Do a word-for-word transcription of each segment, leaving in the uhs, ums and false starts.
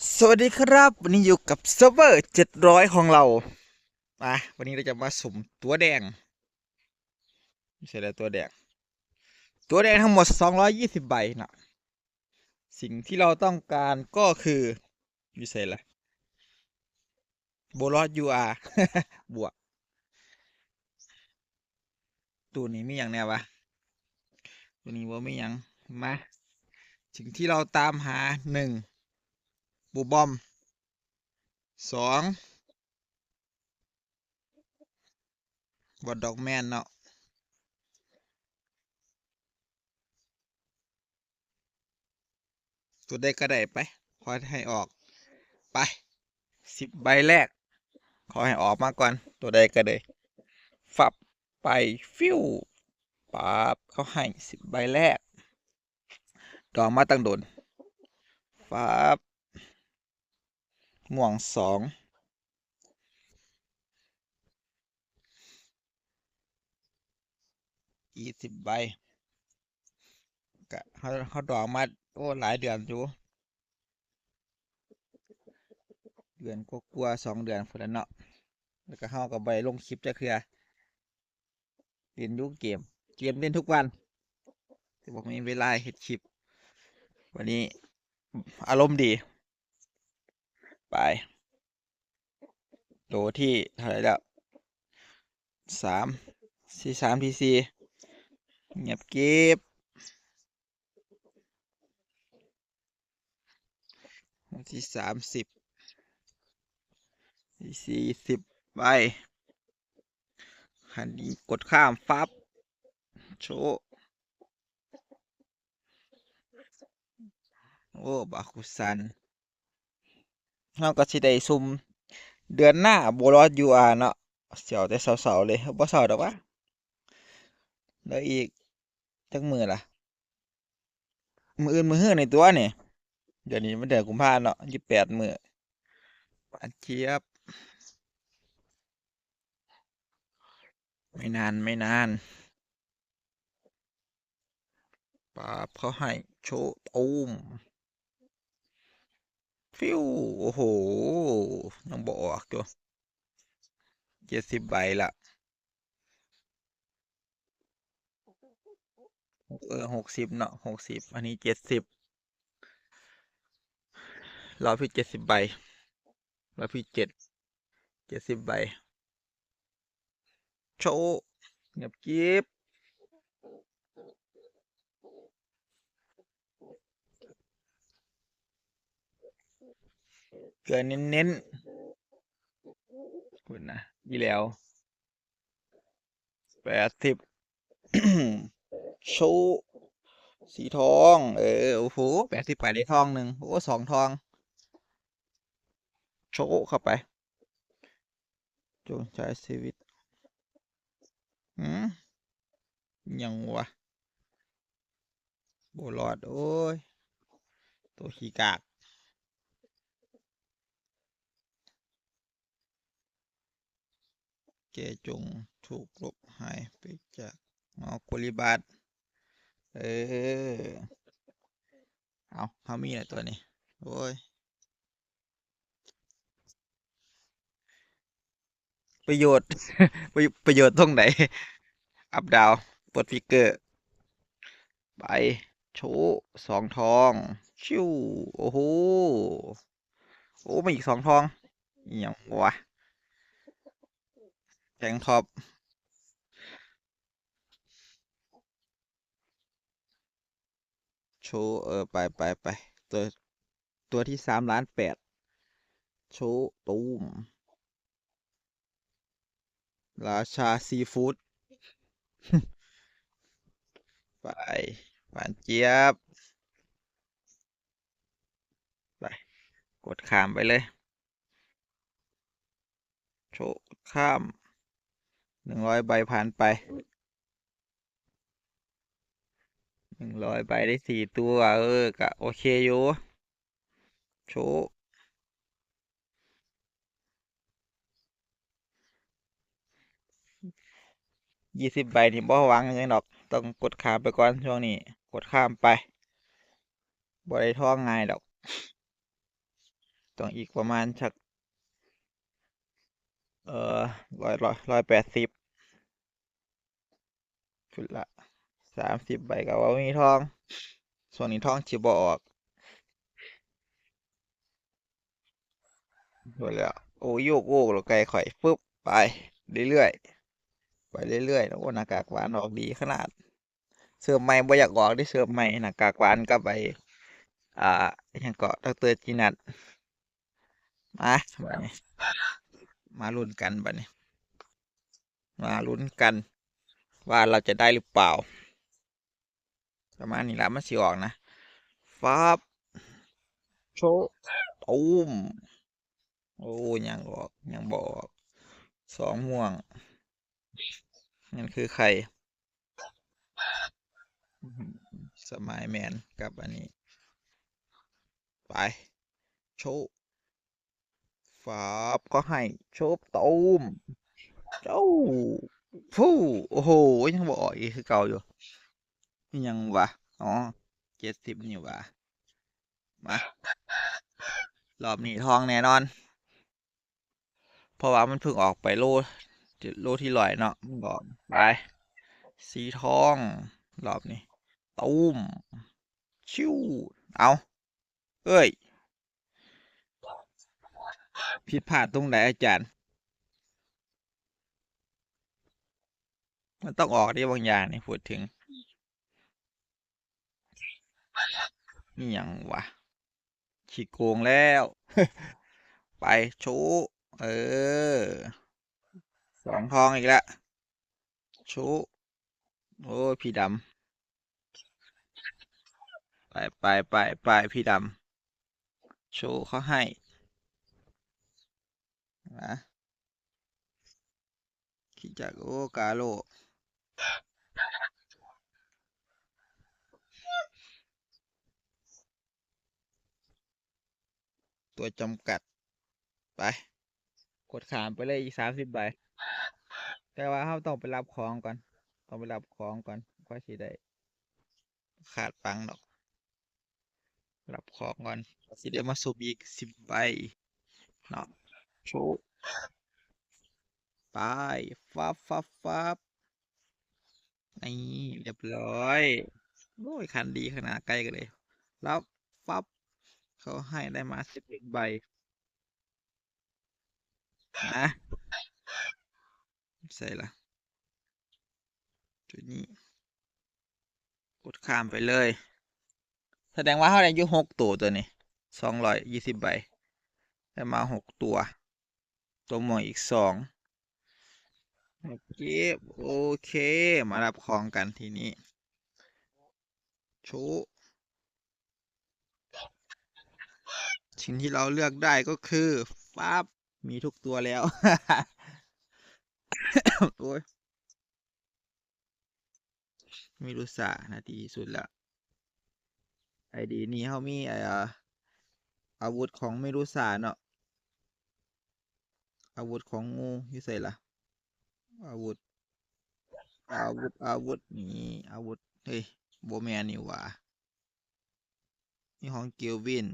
สวัสดีครับ วันนี้อยู่กับเซิร์ฟเวอร์เจ็ดร้อยของเรา อ่ะ วันนี้เราจะมาสุ่มตัวแดง ไม่ใช่แล้วตัวแดง ตัวแดงทั้งหมดสองร้อยยี่สิบใบนะ สิ่งที่เราต้องการก็คือ อยู่ใส่ละ โบลอด ยูอาร์ บวก ตัวนี้มีอย่างแน่วะ ตัวนี้ว่ามีอย่าง มา สิ่งที่เราตามหา หนึ่ง บูบอม สอง บอดดอกแมนเนาะ ตัวใดก็ได้ไป ขอให้ออก ไป สิบใบแรก ขอให้ออกมาก่อน ตัวใดก็ได้ ฟับ ไป ฟิว ป๊าบ เขาให้สิบใบแรก ดองมาตั้งโดน ฟับ ม่วงสอง ยี่สิบใบ กะเขา เขาดองมา โอ้ หลายเดือนอยู่ เดือนกว่าๆ สองเดือนพุ้นแหละเนาะ แล้วก็เขาก็บ่ได้ลงคลิปจักเทื่อ เล่นอยู่เกม เกมเล่นทุกวัน แต่บ่มีเวลาเฮ็ดคลิป วันนี้อารมณ์ดี ไป โลที่เท่าไหร่แล้ว สาม สี่ สาม ที่สี่ เงียบกริบ วันที่สามสิบ ที่สี่สิบใบ หันนี้กดข้าม ฟับ โชว์ โอ้ บาคุซัน เราก็สิได้ซุ่มเดือนหน้า โบลอด ยูอาร์ เนาะ เสียวแต่เสาๆ เลย บ่เสาดอกวะ แล้วอีกจักมื้อล่ะ มื้ออื่นมื้อฮื้อนี่ตัวนี่ เดี๋ยวนี้มันเดือนกุมภาเนาะ ยี่สิบแปดมื้อ หวานเจี๊ยบ ไม่นาน ไม่นาน ป๊าบ เขาให้โชว์ ตูม ฟิว โอ้โห ยังบ่ออกอยู่ เจ็ดสิบใบละ เออ หกสิบเนาะ หกสิบ อันนี้เจ็ดสิบ รอบที่เจ็ดสิบใบ รอบที่เจ็ด เจ็ดสิบใบ โชว์ เงียบกริบ เกลือเน้นๆ คุณนะ อีแล้ว แปดสิบ โชว์ สีทอง เออ โอ้โห แปดสิบไปได้ทองหนึ่ง โอ้ สองทอง โชว์เข้าไป จงใช้ชีวิต หืม ยังวะ โบลอด โอ้ย ตัวขี้กาก แกจงถูกลบหายไปจาก อ๋อ กุลิบาท เออ เอา เขามีอะไรตัวนี้ โอ้ย ประโยชน์ ประโยชน์ ประโยชน์ตรงไหน อัพดาว ปลดฟิกเกอร์ ไป โชว์ สองทอง ชิว โอ้โห โอ้ มาอีกสองทอง อหย่างวะ แทงท็อป โชว์ เออ ไป ไป ไป ตัว ตัวที่สามล้านแปด โชว์ ตูม ราชาซีฟู้ด ไป หวานเจี๊ยบ ไป กดข้ามไปเลย โชว์ ข้าม หนึ่งร้อยใบผ่านไป หนึ่งร้อยใบได้สี่ตัว เออ ก็โอเคอยู่ โชว์ ยี่สิบใบนี่บ่หวังหยังดอก ต้องกดข้ามไปก่อนช่วงนี้ กดข้ามไป บ่ได้ทองง่ายดอก ต้องอีกประมาณสัก เอ่อ ร้อย ร้อย ร้อยแปดสิบ ชุดละ สามสิบใบ ก็ว่ามีทอง ช่วงนี้ทองสิบ่ออก หมดแล้ว โอ้ โยกโอ้ แล้วไก่ข่อย ปึ๊บ ไป เรื่อยๆ ไปเรื่อยๆ โอ้ หน้ากากหวานออกดีขนาด เสิร์ฟใหม่บ่อยากออกเด้ เสิร์ฟใหม่ หน้ากากหวานกับไอ้ อ่า อิหยังเกาะ ดอกเตอร์จีนัท มา บัดนี้ มาลุ้นกันบัดนี้ มาลุ้นกัน ว่าเราจะได้หรือเปล่า ประมาณนี้ละ มันสิออกนะ ฟับ โชะ ตูม โอ้ ยังออก ยังบ่ออก สองม่วง นั่นคือใคร อืม สมายแมนกับอันนี้ ไป โชะ ฟับ ก็ให้ โชะ ตูม เจ้า ฟู่ โอ้โห ยังบ่ออกอีกคือเก่าอยู่ ยังวะ อ๋อ เจ็ดสิบ นี่หว่า มา รอบนี้ทองแน่นอน เพราะว่ามันเพิ่งออกไปโล โลที่ร้อยเนาะ มันก็ออกไป สีทอง รอบนี้ ตูม ชิว เอา เอ้ย ผิดพลาดตรงไหนอาจารย์ มันต้องออกได้บางอย่างนี่ พูดถึง นี่ยังวะ ขี้โกงแล้ว ไป โชะ เออ สองทองอีกแล้ว โชะ โอ้ย พี่ดำ ไป ไป ไป ไป พี่ดำ โชะเขาให้ นะ คิดจาก โอ้ กาโล ตัวจำกัด ไป กดข้ามไปเลยอีก สามสิบใบ แต่ว่าเราต้องไปรับของก่อน ต้องไปรับของก่อน ค่อยสิได้ ขาดปังดอก รับของก่อน สิได้มาซุ่มอีก สิบใบ เนาะ โชะ ไป ฟับ ฟับ ฟับ นี่ เรียบร้อย โอ้ย คันดีขนาด ใกล้กันเลย แล้ว ฟับ เขาให้ได้มา สิบเอ็ดใบ นะ ใส่ละ ตัวนี้ กดข้ามไปเลย แสดงว่าเราได้อยู่หกตัว ตัวนี้ สองร้อยยี่สิบใบ ได้มาหกตัว ตัวม่วงอีกสอง โอเค โอเค มารับของกันทีนี้ โชะ สิ่งที่เราเลือกได้ก็คือ ฟับ มีทุกตัวแล้ว โอ้ย เมดูซ่านะ ดีที่สุดละ ไอดีนี้เขามี เอ่อ อาวุธของเมดูซ่าเนาะ อาวุธของงูอยู่ไสล่ะ อาวุธ อาวุธ อาวุธ นี่ อาวุธ เฮ้ย บ่แม่นนี่หว่า มีของเกลวิน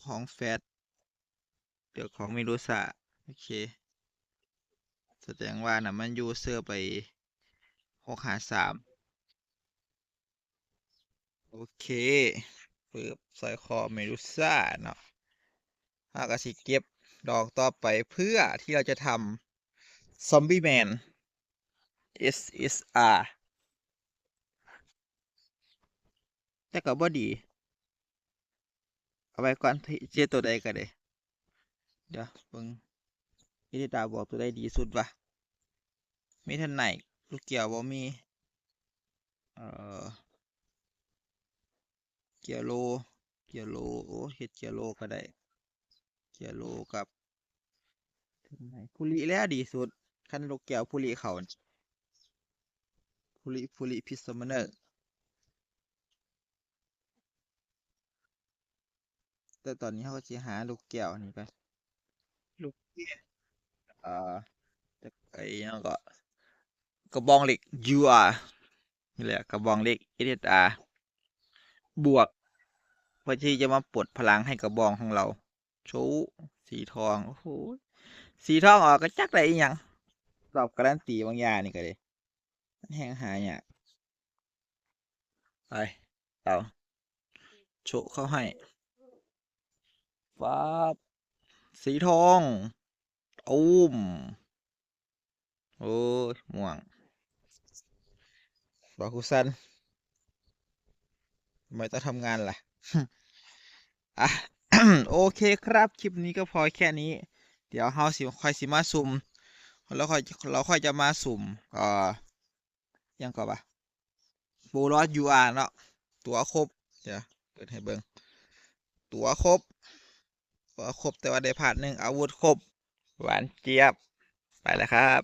ของแฟต เดี๋ยวของเมดูซ่า โอเค แสดงว่านะมันอยู่เซิร์ฟไป หกห้าสาม โอเค ปึ๊บ สร้อยคอเมดูซ่าเนาะ เราก็สิเก็บดอกต่อไปเพื่อที่เราจะทำซอมบี้แมน เอส เอส อาร์ แต่ก็บ่ดี เอาไว้ก่อน เจอตัวใดก็ได้ เดี๋ยวเบิ่ง เอดิตาบอกตัวใดดีสุดวะ มีท่านไหน ลูกเกี่ยวบ่มี เอ่อ เกียโล เกียโล โอ้ เฮ็ดเกียโลก็ได้ เกียโลกับ ผู้ริแล้วดีสุด คันลูกแก้วผู้ริเขา ผู้ริ ผู้ริพิสเมเนอร์ แต่ตอนนี้เราก็สิหาลูกแก้วนี่ก่อน ลูกแก้ว เอ่อ จักไอ้หยังก็ กระบองเหล็ก ยูอาร์ นี่แหละ กระบองเหล็ก เอส เอส อาร์ บวก เพื่อที่จะมาปลดพลังให้กระบองของเรา ชุ สีทอง โอ้โห สีทองออกก็จักได้อีหยัง รอบการันตีบางอย่างนี่ก็เลย มันแฮงหายาก ไป เอา ชุเข้าให้ ปั๊บ สีทอง ตูม โอ้ย ม่วง บาคุซัน ทำไมต้องทำงานล่ะ อ่ะ โอเคครับ คลิปนี้ก็พอแค่นี้ เดี๋ยวเฮาสิ ค่อยสิมาสุ่ม แล้วค่อย เราค่อยจะมาสุ่ม เอ่อ ยังก็ปะ โบลอส ยูอาร์ เนาะ ตั๋วครบ เดี๋ยว เปิดให้เบิ่ง ตั๋วครบ ตั๋วครบ แต่ว่าได้พาร์ทหนึ่ง อาวุธครบ หวานเจี๊ยบ ไปแล้วครับ